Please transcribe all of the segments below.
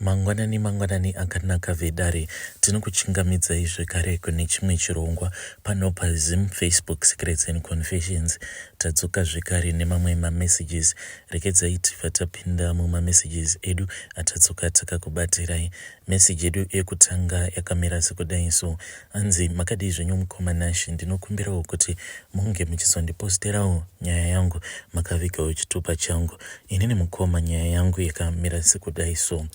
Mangwanani mangwanani akanaka vedare, tinokuchingamidzai zvekare kune chimwe chirongwa pano paZim Facebook Secrets and Confessions. Tadzoka zvekare nemamwe mamessages. Regedzai tibva tapinda mumamessages edu atadzoka takakubatirai. Message yedu yekutanga yakamira sekudai so. Hanzi makadii zvenyu mukoma Nashy, ndinokumbirawo kuti munge muchizondiposterawo nyaya yangu makavigawo chitupa changu. Inini mukoma nyaya yangu yakamira sekudai so.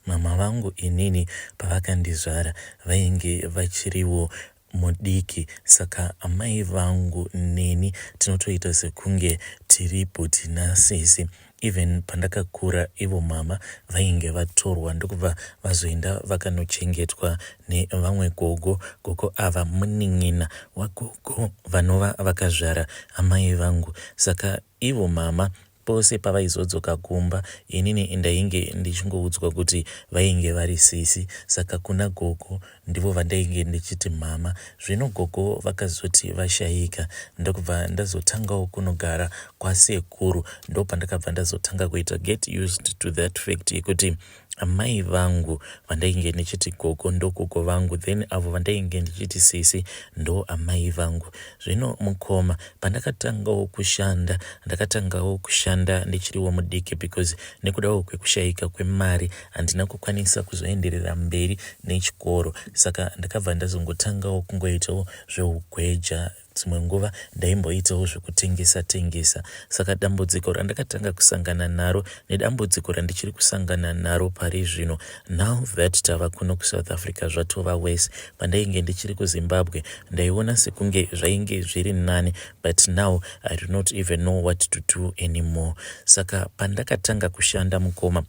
Mama vangu inini pavakandizvara vainge vachiriwo mudiki saka amai vangu neni tinotoita sekunge tiri bhuti nasisi. Even pandakakura ivo mama vainge vatorwa ndokubva vazoenda vakanochengetwa nevamwe gogo. Gogo ava munin'ina wagogo vanova vakazvara amai vangu. Saka ivo mama pose pavaizodzoka kumba inini ndainge ndichingoudzwa kuti vainge vari sisi saka kuna gogo ndivo vandainge ndichiti mama. Zvino gogo vakazoti vashaika ndokubva ndazotangawo kunogara kwasekuru ndopandakabva ndazotanga kuita get used to that fact yekuti amai vangu vandainge ndichiti gogo ndogogo vangu then avo vandainge ndichiti sisi ndo amai vangu. Zvino mukoma pandakatangawo kushanda ndakatangawo kushanda ndichiriwo mudiki because nekudawo kwekushaika kwemari handina kukwanisa kuzoenderera mberi nechikoro saka ndakabva ndazongotangawo kungoitawo zveugweja dzimwe nguva ndaimboitawo zvekutengesa tengesa saka dambudziko randakatanga kusangana naro nedambudziko randichiri kusangana naro pari zvino now that tava kuno kuSouth Africa zvatova worse pandainge ndichiri kuZimbabwe ndaiona sekunge zvainge zviri nani but now I do not even know what to do anymore saka pandakatanga kushanda mukoma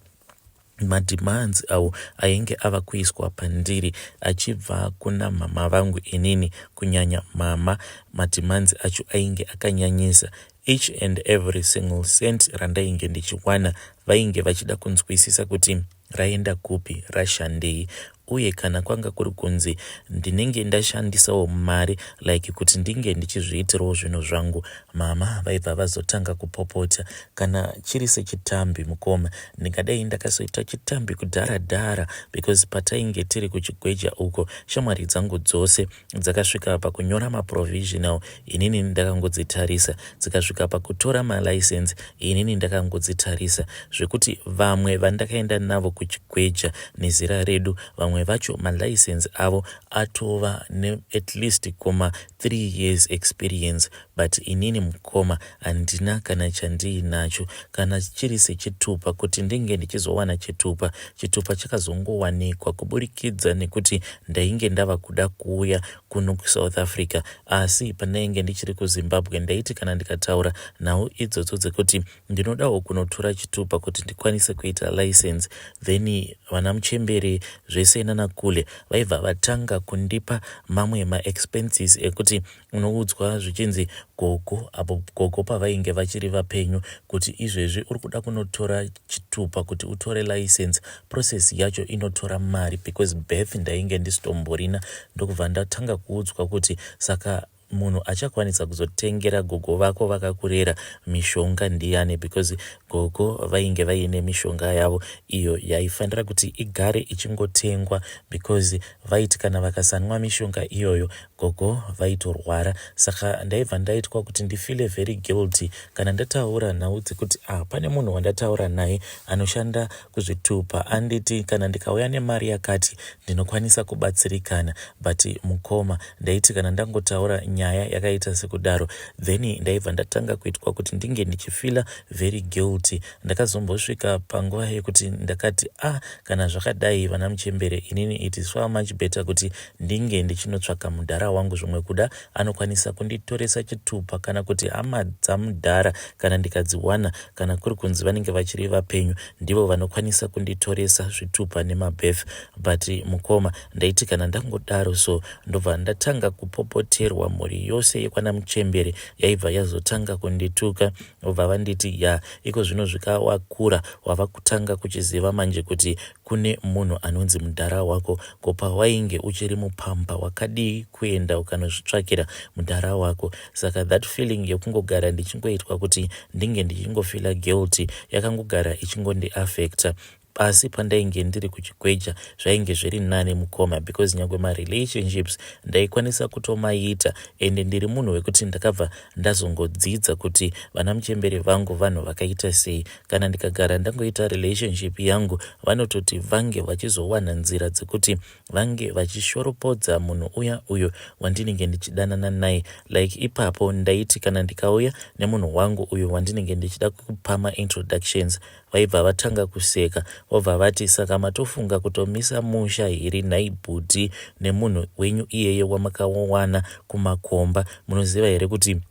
mademands awo ainge ava kuiswa pandiri achibva kuna mama vangu inini kunyanya mama mademands acho ainge akanyanyisa each and every single cent randainge ndichiwana vainge vachida kunzwisisa kuti raenda kupi rashandei uye kana kwanga kuri kunzi ndinenge ndashandisawo mari like kuti ndinge ndichizviitirawo zvinhu zvangu mama vaibva vazotanga kupopota kana chiri sechitambi mukoma ndingadai ndakazoita chitambi kudhara dhara because patainge tiri kuchigweja uko shamwari dzangu dzose dzakasvika pakunyora maprovisional inini ndakangodzitarisa dzikasvika pakutora malicense inini ndakangodzitarisa zvekuti vamwe vandakaenda navo kuchigweja nezera redu vamwe vacho malicense avo atova neat least kuma 3 years experience but inini mukoma handina kana chandiinacho kana chiri sechitupa kuti ndinge ndichizowana chitupa chitupa chakazongowanikwa kuburikidza nekuti ndainge ndava kuda kuuya kuno kuSouth Africa asi pandainge ndichiri kuZimbabwe ndaiti kana ndikataura nhau idzodzo dzekuti ndinodawo kunotora chitupa kuti ndikwanise kuita license then vana muchembere zvese nana kule vaibva vatanga kundipa mamwe maexpenses ekuti unoudzwa zvichinzi gogo apo gogo pavainge vachiri vapenyu kuti izvezvi uri kuda kunotora chitupa kuti utore license process yacho inotora mari because birth ndainge ndisitomborina ndokubva ndatanga kuudzwa kuti saka munhu achakwanisa kuzotengera gogo vako vakakurera mishonga ndiyani because gogo vainge vaine mishonga yavo iyo yaifanira kuti igare ichingotengwa because vaiti kana vakasanwa mishonga iyoyo gogo vaitorwara saka ndaibva ndaitwa kuti ndifeele very guilty kana ndataura nhau dzekuti ah pane munhu wandataura naye anoshanda kuzvitupa anditi kana ndikauya nemari yakati ndinokwanisa kubatsirikana but mukoma ndaiti kana ndangotaura nyaya yakaita sekudaro then ndaibva ndatanga kuitwa kuti ndinge ndichifeela very guilty ndakazombosvika panguva yekuti ndakati ah kana zvakadai vana muchembere inini it is far much better kuti ndinge ndichinotsvaka mudhara wangu zvimwe kuda anokwanisa kunditoresa chitupa kana kuti hama dzamudhara kana ndikadziwana kana kuri kunzi vanenge vachiri vapenyu ndivo vanokwanisa kunditoresa zvitupa nemabirth but mukoma ndaiti kana ndangodaro so ndobva ndatanga kupopoterwa mhuri yose yekwana muchembere yaibva yazotanga kundituka vobva vanditi ya iko zvino zvika wakura wava kutanga kuchiziva manje kuti kune munhu anonzi mudhara wako ko pawainge uchiri mupampa wakadii kuenda ukanozvitsvakira mudhara wako saka that feeling yekungogara ndichingoitwa kuti ndinge ndichingofeela guilty yakangogara ichingondiafecta. Asi pandainge ndiri kuChigweja zvainge zviri nane mukoma because nyangwe marelationships ndaikwanisa kutomaita ende ndiri munhu wekuti ndakabva ndazongodzidza kuti vana muchembere vangu vanhu vakaita sei. Kana ndikagara ndangoita relationship yangu vanototi vange vachizowana nzira dzekuti vange vachishoropodza munhu uya uyo wandinenge ndichidanana naye. Like ipapo ndaiti kana ndikauya nemunhu wangu uyo wandinenge ndichida kupa maintroductions vaibva vatanga kuseka vobva vati saka matofunga kutomisa musha here nhai bhudhi nemunhu wenyu iyeye wamakawana kumakomba munoziva here kuti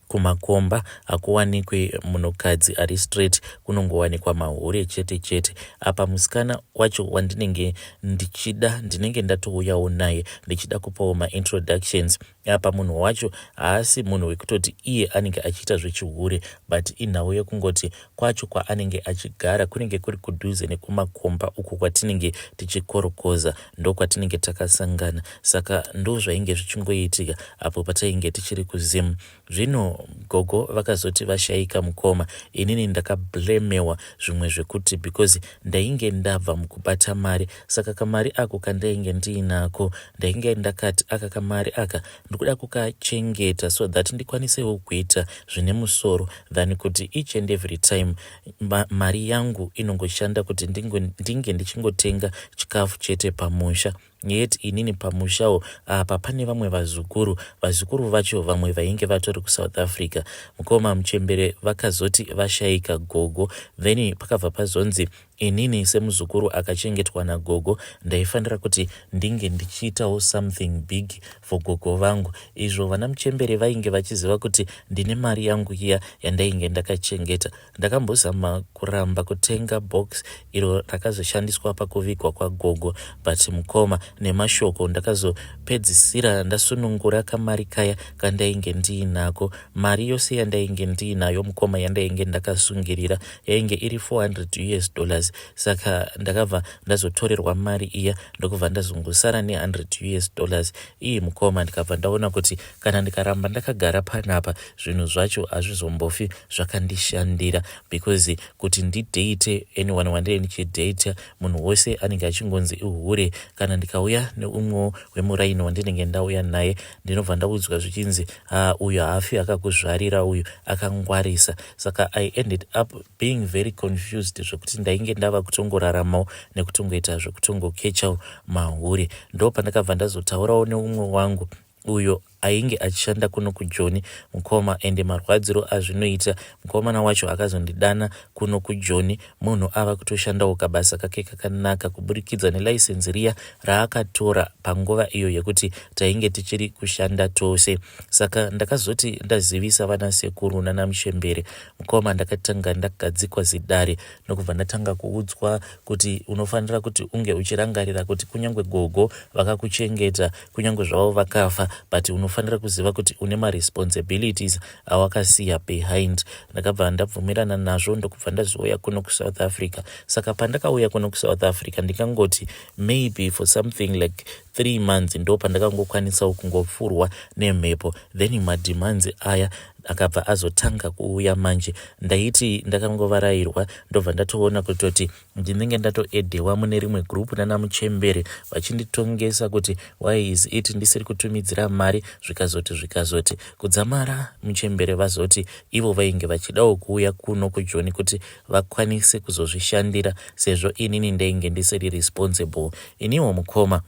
kumakomba hakuwanikwe munhukadzi ari straight kunongowanikwa mahure chete chete apa musikana wacho wandinenge ndichida ndinenge ndatouyawo naye ndichida kupawo maintroductions Apa munhu wacho haasi munhu wekutoti iye anenge achiita zvechihure but inhau yekungoti kwacho kwaanenge achigara kunenge kuri kudhuze nekumakomba uko kwatinenge tichikorokoza ndokwatinenge takasangana saka ndozvainge zvichingoitika apo patainge tichiri kuZim. Zvino gogo vakazoti vashaika mukoma inini ndakablamewa zvimwe zvekuti because ndainge ndabva mukubata mari saka kamari ako kandainge ndiinako ndainge ndakati aka kamari aka ndikuda kukachengeta so that ndikwanisewo kuita zvine musoro than kuti each and every time ma, mari yangu inongoshanda kuti ndinge ndichingotenga chikafu chete pamusha yet inini pamushawo apa pane vamwe vazukuru vazukuru vacho vamwe vainge vatori kusouth africa mukoma muchembere vakazoti vashaika gogo then pakabva pazonzi Inini semuzukuru akachengetwa nagogo ndaifanira kuti ndinge ndichiitawo something big for gogo vangu izvo vana muchembere vainge vachiziva kuti ndine mari yangu iya yandainge ndakachengeta. Ndakambozama kuramba kutenga box iro rakazoshandiswa pakuvigwa kwagogo but mukoma nemashoko ndakazopedzisira ndasunungura kamari kaya kandainge ndiinako. Mari yose yandainge ndiinayo mukoma yandainge ndakasungirira yainge iri 400 us dollars saka ndakabva ndazotorerwa mari iya ndokubva ndazongosara ne100 us dollars iyi mukoma ndikabva ndaona kuti kana ndikaramba ndakagara panapa zvinhu zvacho hazvizombofi zvakandishandira because kuti ndidate anyone wandee ndichidata munhu wose anenge achingonzi ihure kana ndikauya neumwewo wemuraini wandinenge ndauya naye ndinobva ndaudzwa zvichinzi haa uyu haafi akakuzvarira uyu akangwarisa saka i ended up being very confused zvekuti ndainge ndava kutongoraramawo nekutongoita zvekutongokechawo mahure ndo pandakabva ndazotaurawo neumwe wangu uyo ainge achishanda kuno kujoni mukoma ende marwadziro azvinoita mukomana wacho akazondidana kuno kujoni munhu ava kutoshandawo kabasa kake kakanaka kuburikidza nelicense riya raakatora panguva iyo yekuti tainge tichiri kushanda tose saka ndakazoti ndazivisa vana sekuru nana muchembere mukoma ndakatanga ndagadzikwa zidare ndokubva ndatanga kuudzwa kuti unofanira kuti unge uchirangarira kuti kunyange gogo vakakuchengeta kunyange zvavo vakafa but unofanira kuziva kuti une maresponsibilities awakasiya behind ndakabva ndabvumirana nazvo ndokubva ndazouya kuno kusouth africa saka pandakauya kuno kusouth africa ndingangoti maybe for something like three months ndo pandakangokwanisawo kungopfurwa nemhepo then mademands aya akabva azotanga kuuya manje ndaiti ndakangovarairwa ndobva ndatoona kutoti ndinenge ndatoedhewa mune rimwe group nana muchembere vachinditongesa kuti why is it ndisiri kutumidzira mari zvikazoti zvikazoti kudzamara muchembere vazoti ivo vainge vachidawo kuuya kuno kujoni kuti vakwanise kuzozvishandira sezvo inini ndainge ndisiri responsible iniwo mukoma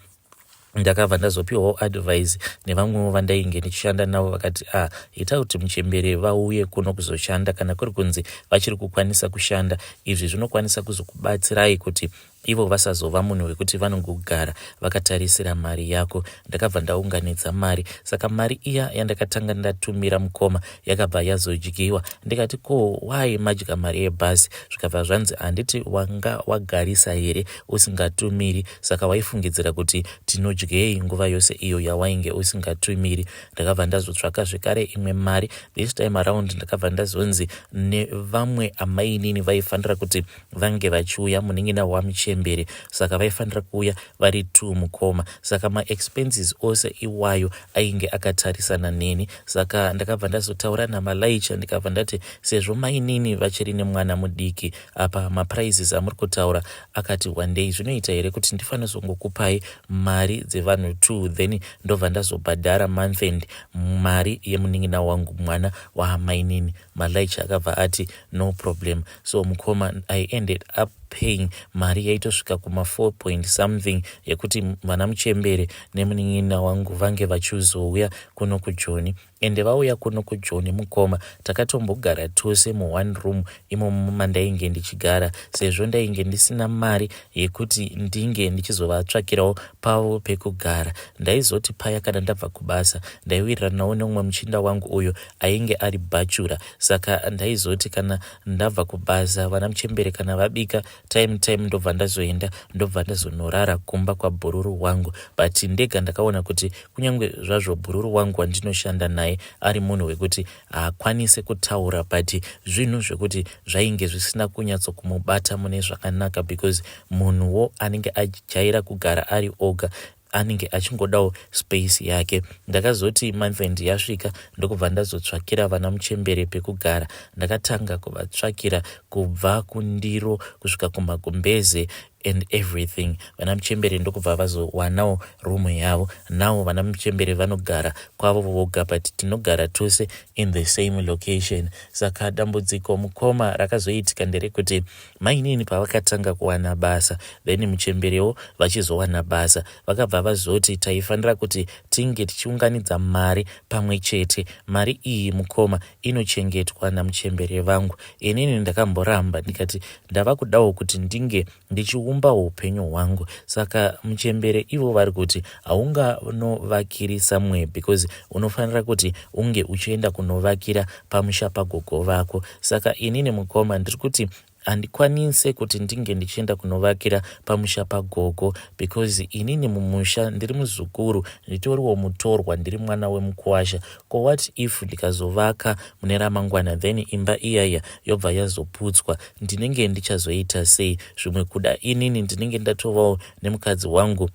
ndakabva ndazopiwawo advice nevamwewo vandainge ndichishanda navo vakati a ah, ita kuti muchembere vauye kuno kuzoshanda kana kuri kunzi vachiri kukwanisa kushanda izvi zvinokwanisa kuzokubatsirai kuti ivo vasazova munhu wekuti vanongogara vakatarisira mari yako ndakabva ndaunganidza mari saka mari iya yandakatanga ndatumira mukoma yakabva yazodyiwa ndikati ko why madya mari yebhazi zvikabva zvanzi handiti wanga wagarisa here usingatumiri saka waifungidzira kuti tinodyei nguva yose iyo yawainge usingatumiri ndakabva ndazotsvaka zvekare imwe mari this time around ndakabva ndazonzi nevamwe amainini vaifanira kuti vange vachiuya munin'ina wamuchembere. muchembere, saka vaifanira kuuya vari two mukoma. Saka maexpenses ose iwayo ainge akatarisana neni. Saka ndakabva ndazotaura naMalaicha, ndikabva ndati sezvo mainini vachiri nemwana mudiki, apa maprices amuri kutaura akati wandei, zvinoita here kuti ndifanozongokupai mari dzevanhu two, then ndobva ndazobhadhara month end mari yemunin'ina wangu, mwana waamainini? Malaicha akabva ati no problem. So mukoma, I ended up paying mari yaitosvika kuma 4 point something yekuti vana muchembere nemunin'ina wangu vange vachizouya kuno kuJoni. Ende vauya kuno kuJoni mukoma, takatombogara tose muone room imomo mandainge ndichigara, sezvo ndainge ndisina mari yekuti ndinge ndichizovatsvakirawo pavo pekugara. Ndaizoti paya kana ndabva kubasa, ndaiwiriranawo neumwe muchinda wangu uyo ainge ari bachelor. Saka ndaizoti kana ndabva kubasa, vana muchembere kana vabika time time, ndobva ndazoenda, ndobva ndazonorara kumba kwabhururu wangu. But ndega ndakaona kuti kunyange zvazvo bhururu wangu wandinoshanda naye ari munhu wekuti haakwanisi kutaura, but zvinhu zvekuti zvainge zvisina kunyatsokumubata mune zvakanaka, because munhuwo anenge ajaira kugara ari oga anenge achingodawo space yake. Ndakazoti month end yasvika, ndokubva ndazotsvakira vana muchembere pekugara. Ndakatanga kuvatsvakira kubva kundiro kusvika kumagumbeze and everything. Vana muchembere ndokubva vazowanawo rumu yavo. Now vana muchembere vanogara kwavo voga, but tinogara tose in the same location. Saka dambudziko mukoma rakazoitika nderekuti mainini pavakatanga kuwana basa, then muchemberewo vachizowana basa, vakabva vazoti taifanira kuti tinge tichiunganidza mari pamwe chete. Mari iyi mukoma inochengetwa namuchembere vangu. Inini ndakamboramba, ndikati ndava kudawo kuti ndinge ndichiumba upenyu hwangu. Saka muchembere ivo vari kuti haunganovakiri somewhere because unofanira kuti unge uchienda kunovakira pamusha pagogo vako. Saka inini mukoma ndiri kuti handikwanise kuti ndinge ndichienda kunovakira pamusha pagogo, because inini mumusha ndiri muzukuru, nditoriwo mutorwa, ndiri mwana wemukuwasha. Ko what if ndikazovaka mune ramangwana, then imba iyaya yobva yazoputswa? Ndinenge ndichazoita sei? Zvimwe kuda inini ndinenge ndatovawo nemukadzi wangu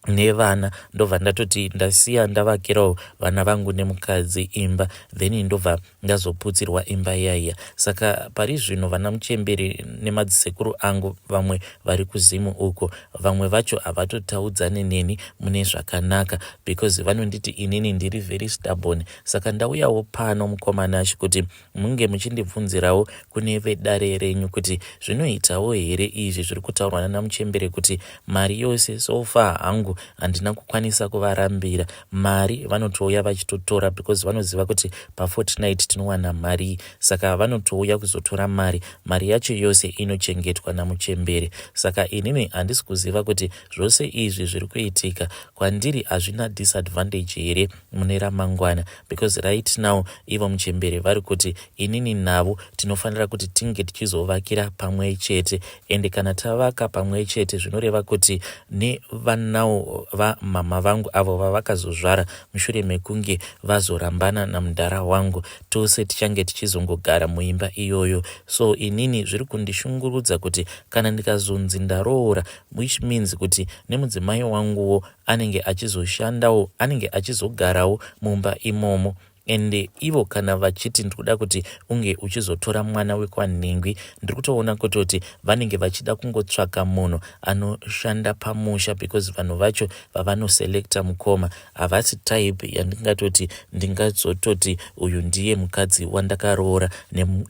nevana, ndobva ndatoti ndasiya ndavakirawo vana vangu nemukadzi imba, then ndobva ndazoputsirwa imba iyaiya. Saka pari zvino vana muchemberi nemadzisekuru angu vamwe vari kuZimu uko, vamwe vacho havatotaudzane neni mune zvakanaka because vanonditi inini ndiri very stubborn. Saka ndauyawo pano mukoma Nashi kuti munge muchindibvunzirawo kune vedare renyu kuti zvinoitawo here izvi zviri kutaurwa nana muchembere, kuti mari yose, so far hangu handina kukwanisa kuvarambira mari. Vanotouya vachitotora because vanoziva kuti pafortnight tinowana mari, saka vanotouya kuzotora mari. Mari yacho yose inochengetwa namuchembere. Saka inini handisi kuziva kuti zvose izvi zviri kuitika kwandiri hazvina disadvantage here mune ramangwana, because right now ivo muchembere vari kuti inini navo tinofanira kuti tinge tichizovakira pamwe chete. Ende kana tavaka pamwe chete, zvinoreva kuti nevanawo vamama vangu avo vavakazozvara mushure mekunge vazorambana namudhara wangu, tose tichange tichizongogara muimba iyoyo. So inini zviri kundishungurudza kuti kana ndikazonzi ndaroora, which means kuti nemudzimai wanguwo anenge achizoshandawo, anenge achizogarawo mumba imomo. Ende ivo kana vachiti ndikuda kuti unge uchizotora mwana wekwanhingwi, ndiri kutoona kutoti vanenge vachida kungotsvaka munhu anoshanda pamusha, because vanhu vacho vavanoselecta mukoma havasi type yandingatoti ndingazototi uyu ndiye mukadzi wandakaroora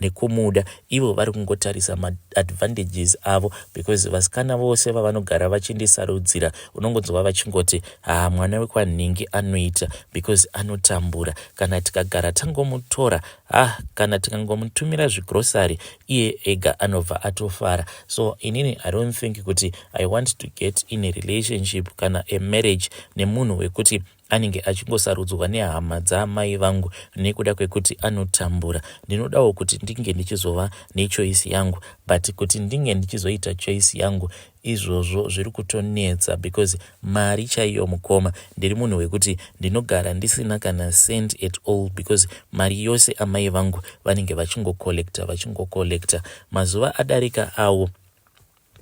nekumuda. Ivo vari kungotarisa maadvantages avo, because vasikana vose vavanogara vachindisarudzira, unongonzwa vachingoti, "Ha, mwana wekwanhingi anoita because anotambura. Kana tikagara tangomutora, ah, kana tikangomutumira zvigrosari, iye ega anobva atofara." So inini I don't think kuti I want to get in a relationship kana a marriage nemunhu wekuti anenge achingosarudzwa nehama dzaamai vangu nekuda kwekuti anotambura. Ndinodawo kuti ndinge ndichizova nechoice yangu, but kuti ndinge ndichizoita choice yangu izvozvo zviri kutonetsa, because mari chaiyo mukoma, ndiri munhu wekuti ndinogara ndisina kana cent at all, because mari yose amai vangu vanenge vachingocollecta, vachingocollecta. Mazuva adarika awo.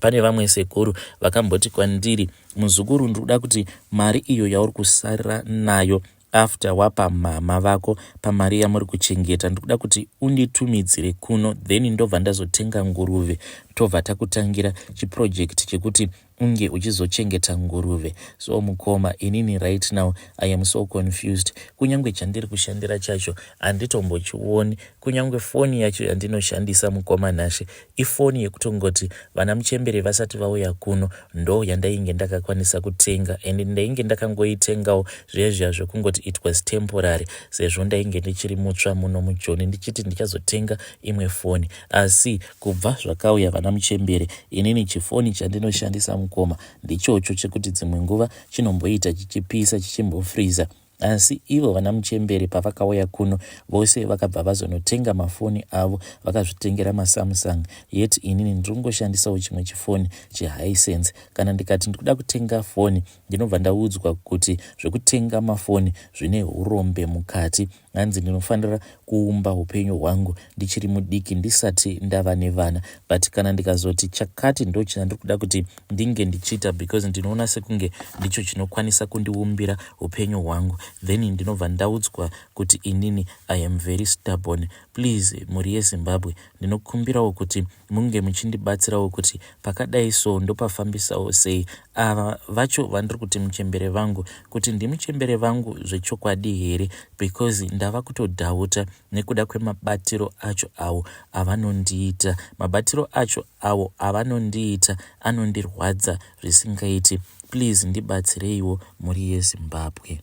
Pane vamwe sekuru vakamboti kwandiri, muzukuru ndikuda kuti mari iyo yauri kusarira nayo after wapa mama vako pamari yamuri kuchengeta, ndikuda kuti unditumidzire kuno, then ndobva ndazotenga nguruve, tobva takutangira chiproject chekuti unge uchizochengeta nguruve. So mukoma, inini right now I am so confused. Kunyange chandiri kushandira chacho handitombochioni. Kunyange foni yacho yandinoshandisa, mukoma Nashe, ifoni yekutongoti vana muchembere vasati vauya kuno ndo yandainge ndakakwanisa kutenga, and ndainge ndakangoitengawo zviya zviya zvekungoti it was temporary, sezvo ndainge ndichiri mutsva muno muJoni, ndichiti ndichazotenga imwe foni. Asi kubva zvakauya vana muchembere, inini chifoni chandinoshandisa, mukoma, ndichocho chekuti dzimwe nguva chinomboita chichipisa, chichimbofriza. Asi ivo vana muchembere pavakauya kuno, vose vakabva vazonotenga mafoni avo, vakazvitengera maSamsung, yet inini ndiri kungoshandisawo chimwe chifoni cheHisense. Kana ndikati ndikuda kutenga foni, ndinobva ndaudzwa kuti zvekutenga mafoni zvine urombe mukati. Hanzi ndinofanira kuumba upenyu hwangu ndichiri mudiki, ndisati ndava nevana. But kana ndikazoti chakati ndo chandiri kuda kuti ndinge ndichiita, because ndinoona sekunge ndicho chinokwanisa kundiumbira upenyu hwangu, then ndinobva ndaudzwa kuti inini I am very stubborn. Please, mhuri yeZimbabwe, ndinokumbirawo kuti munge muchindibatsirawo kuti pakadai so ndopafambisawo sei. Ava vacho vandiri kuti muchembere vangu, kuti ndimuchembere vangu zvechokwadi here? Because ndava kutodoubta nekuda kwemabatiro acho awo avanondiita. Mabatiro acho awo avanondiita anondirwadza zvisingaiti. Please, ndibatsireiwo, mhuri yeZimbabwe.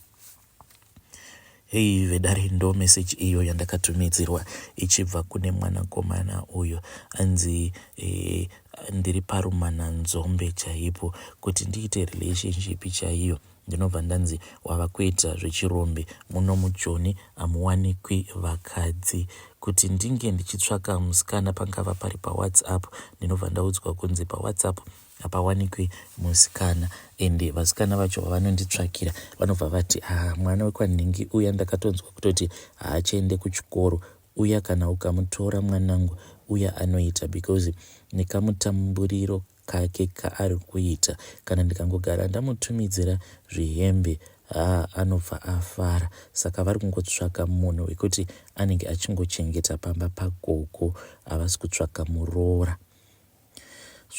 Hei vedare, ndo meseji iyo yandakatumidzirwa ichibva kune mwanakomana uyo. Anzi ndiri parumananzombe chaipo kuti ndiite relationship chaiyo. Ndinobva ndanzi wava kuita zvechirombe, muno muJoni hamuwanikwi vakadzi. Kuti ndinge ndichitsvaka musikana, pangava pari paWhatsApp, ndinobva ndaudzwa kunzi paWhatsApp hapawanikwi musikana. Ende vasikana vacho vavanonditsvakira vanobva vati, "Ha, mwana wekwanhingi uya ndakatonzwa kutoti haachaende kuchikoro uya. Kana ukamutora mwanangu uya anoita, because nekamutamburiro kake kaari kuita, kana ndikangogara ndamutumidzira zvihembe, haa, anobva afara." Saka vari kungotsvaka munhu wekuti anenge achingochengeta pamba pagogo, havasi kutsvaka muroora.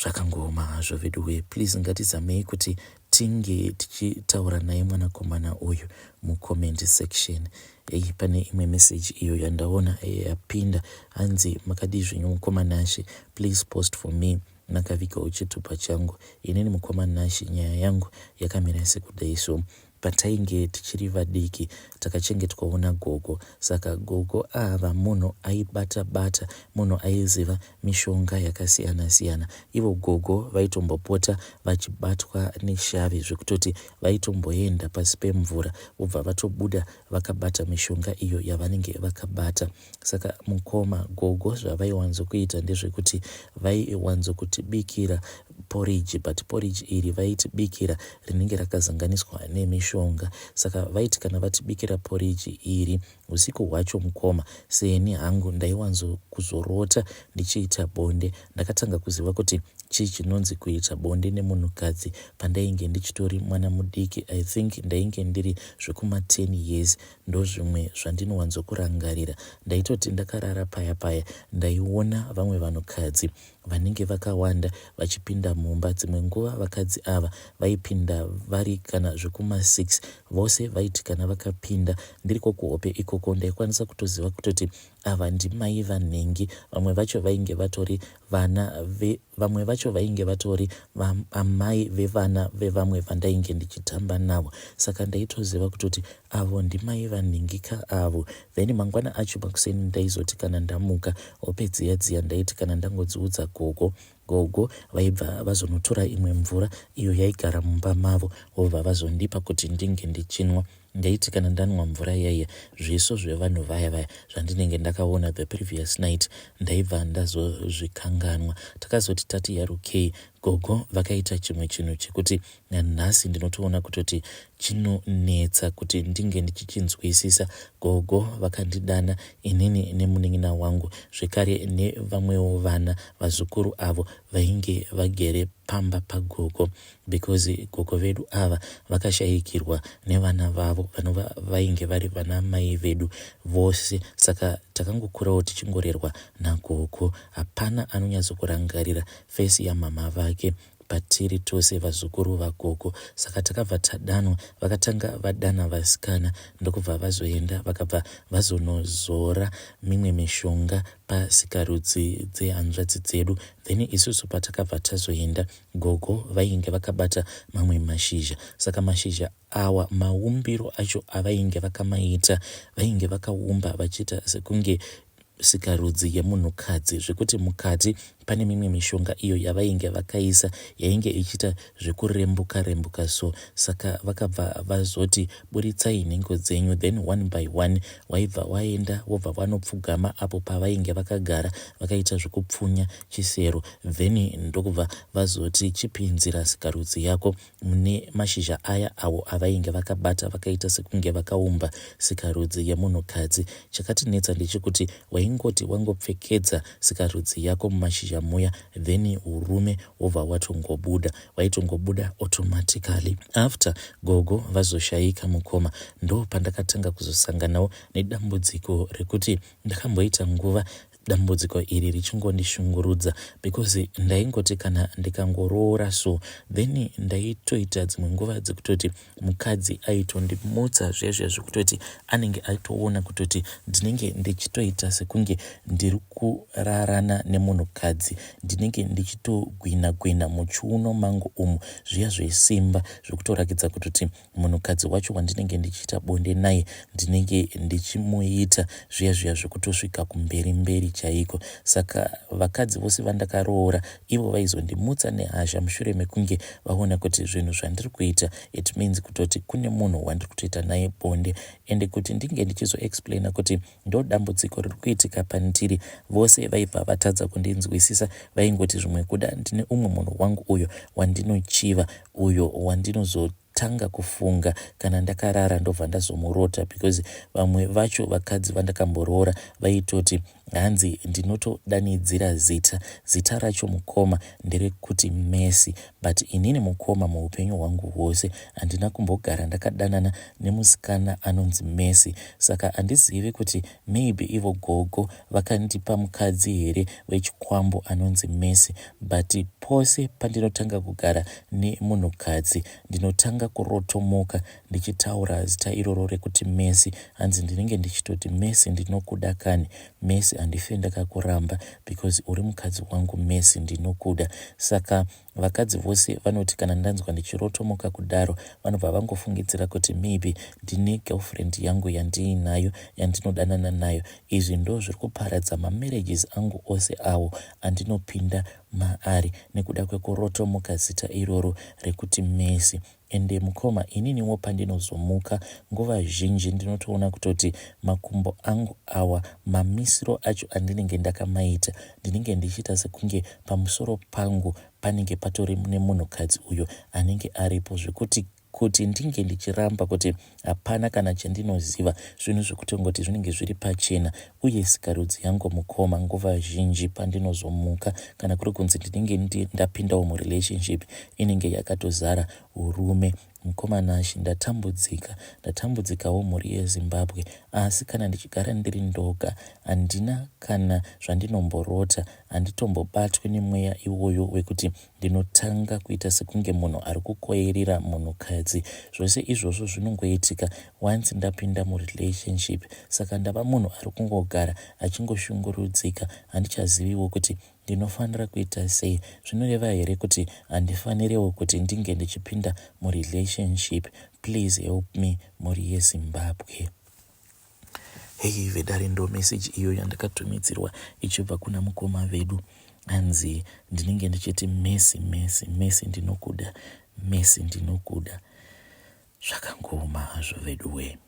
Zvakangooma hazvo veduwe. Please, ngatizamei kuti tinge tichitaura naye mwanakomana uyu mucomment section. Ei, pane imwe meseji iyo yandaona yapinda. Hanzi, "Makadii zvenyu mukoma Nashe? Please post for me, makavigawo chitupa changu." Inini mukoma Nashe, nyaya yangu yakamira sekudai. So patainge tichiri vadiki takachengetwawo nagogo. Saka gogo ava munhu aibata bata, munhu aiziva mishonga yakasiyana siyana. Ivo gogo vaitombopota vachibatwa neshavi, zvekutoti vaitomboenda pasi pemvura, vobva vatobuda vakabata mishonga iyo yavanenge vakabata. Saka mukoma, gogo zvavaiwanzokuita ndezvekuti vaiwanzokutibikira poriji, but poriji iri vaitibikira rinenge rakazanganiswa nemishonga. Saka vaiti kana vatibikira poriji iri usiku hwacho, mukoma, seni hangu ndaiwanzokuzorota ndichiita bonde. Ndakatanga kuziva kuti chii chinonzi kuita bonde nemunhukadzi pandainge ndichitori mwana mudiki. I think ndainge ndiri zvekuma10 years. Ndozvimwe zvandinowanzokurangarira. Ndaitoti ndakarara paya paya, ndaiona vamwe vanhukadzi vanenge vakawanda vachipinda mumba. Dzimwe nguva vakadzi ava vaipinda vari kana zvekuma6 vose. Vaiti kana vakapinda ndiriko kuhope ikoko, ndaikwanisa kutoziva kutoti ava ndimai vanhengi. Vamwe vacho vainge vatori vana, vamwe vacho vainge vatori amai vevana vevamwe vandainge ndichitamba navo. Saka ndaitoziva kutoti avo ndimai vanhingika avo. Then mangwana acho makuseni, ndaizoti kana ndamuka, hope dziya dziya ndaiti kana ndangodziudza gogo, gogo vaibva vazonotora imwe mvura iyo yaigara mumba mavo, vobva vazondipa kuti ndinge ndichinwa. Ndaiti kana ndanwa mvura iyaiya, zviso zvevanhu vaya vaya zvandinenge ndakaona the previous night ndaibva ndazozvikanganwa. Takazoti tati yarukei, gogo vakaita chimwe chinhu chekuti nanhasi ndinotoona kutoti chinonetsa kuti ndinge ndichichinzwisisa. Gogo vakandidana inini nemunin'ina wangu, zvekare nevamwewo vana vazukuru avo. vainge vagere pamba pagogo because gogo vedu ava vakashaikirwa nevana vavo vanova vainge vari vana mai vedu vose. Saka takangokurawo tichingorerwa nagogo, hapana anonyatsokurangarira face yamama vake patiri tose vazukuru vagogo. Saka takabva tadanwa, vakatanga vadana vasikana ndokubva vazoenda, vakabva vazonozora mimwe mishonga pasikarudzi dzehanzvadzi dzedu. Then isusu patakabva tazoenda, gogo vainge vakabata mamwe mashizha. Saka mashizha awa maumbiro acho avainge vakamaita, vainge vakaumba vachiita sekunge sikarudzi yemunhukadzi, zvekuti mukati pane mimwe mishonga iyo yavainge vakaisa yainge ichiita zvekurembuka rembuka so. Saka vakabva vazoti, "Buritsai nhengo dzenyu." Then one by one waibva waenda, wobva wanopfugama apo pavainge vakagara vakaita zvekupfunya chisero. Then ndokubva vazoti, "Chipinzira sikarudzi yako mune mashizha aya," avo avainge vakabata vakaita sekunge vakaumba sikarudzi yemunhukadzi. Chakatinetsa ndechekuti waingoti wangopfekedza sikarudzi yako mumashizha muya, then urume wobva watongobuda, waitongobuda automatically. After gogo vazoshayika, mukoma, ndo pandakatanga kuzosanganawo nedambudziko rekuti ndakamboita nguva dambudziko iri richingondishungurudza, because ndaingoti kana ndikangoroora so, then ndaitoita dzimwe nguva dzekutoti mukadzi aitondimutsa zvezve zvekutoti anenge aitoona kutoti ndinenge ndichitoita sekunge ndiri kurarana nemunhukadzi, ndinenge ndichitogwina gwina muchiuno mangu umu zviya zvesimba, zvekutorakidza kutoti munhukadzi wacho wandinenge ndichiita bonde naye ndinenge ndichimuita zviya zviya zvekutosvika kumberi mberi chaiko. Saka vakadzi vose vandakaroora, ivo vaizondimutsa nehasha mushure mekunge vaona kuti zvinhu zvandiri kuita, it means kutoti kune munhu wandiri kutoita naye bonde. Ende kuti ndinge ndichizoexplaina kuti ndo dambudziko riri kuitika pandiri, vose vaibva vatadza kundinzwisisa. Vaingoti zvimwe kuda ndine umwe munhu wangu uyo wandinochiva, uyo wandinozotanga kufunga kana ndakarara, ndobva ndazomurota, because vamwe vacho vakadzi vandakamboroora vaitoti hanzi ndinotodanidzira zita. Zita racho, mukoma, nderekuti Messi, but inini, mukoma, muupenyu hwangu hwose handina kumbogara ndakadanana nemusikana anonzi Messi. Saka handizivi kuti maybe ivo gogo vakandipa mukadzi here wechikwambo anonzi Messi, but pose pandinotanga kugara nemunhukadzi, ndinotanga kurotomoka ndichitaura zita iroro rekuti Messi. Hanzi ndinenge ndichitoti, "Messi, ndinokuda kani. Messi, handife ndakakuramba because uri mukadzi wangu. Messi, ndinokuda." Saka vakadzi vose vanoti kana ndanzwa ndichirotomoka kudaro, vanobva vangofungidzira kuti maybe ndine girlfriend yangu yandiinayo, yandinodanana nayo. Izvi ndo zviri kuparadza mamarriages angu ose awo andinopinda maari, nekuda kwekurotomoka zita iroro rekuti Messi. Ende mukoma, ininiwo pandinozomuka nguva zhinji ndinotoona kutoti makumbo angu awa, mamisiro acho andinenge ndakamaita, ndinenge ndichiita sekunge pamusoro pangu panenge patori nemunhukadzi uyo anenge aripo, zvekuti kuti ndinge ndichiramba kuti hapana kana chandinoziva, zvinhu zvekutongoti zvinenge zviri pachena. Uye sikarudzi yangu, mukoma, nguva zhinji pandinozomuka, kana kuri kunzi ndinenge ndapindawo murelationship, inenge yakatozara urume. Mukoma Nashi, ndatambudzika, ndatambudzikawo, mhuri yeZimbabwe. Asi kana ndichigara ndiri ndoga, handina kana zvandinomborota, handitombobatwi nemweya iwoyo wekuti ndinotanga kuita sekunge munhu ari kukoirira munhukadzi. Zvose izvozvo zvinongoitika once ndapinda murelationship. Saka ndava munhu ari kungogara achingoshungurudzika, handichaziviwo kuti ndinofanira kuita sei. Zvinoreva here kuti handifaniriwo kuti ndinge ndichipinda murelationship? Please help me, mhuri yeZimbabwe. Hei vedare, ndo meseji iyo yandakatumidzirwa ichibva kuna mukoma vedu. Hanzi ndinenge ndichiti, "Messi, Messi, Messi, ndinokuda. Messi, ndinokuda." Zvakangoma hazvo vedu we.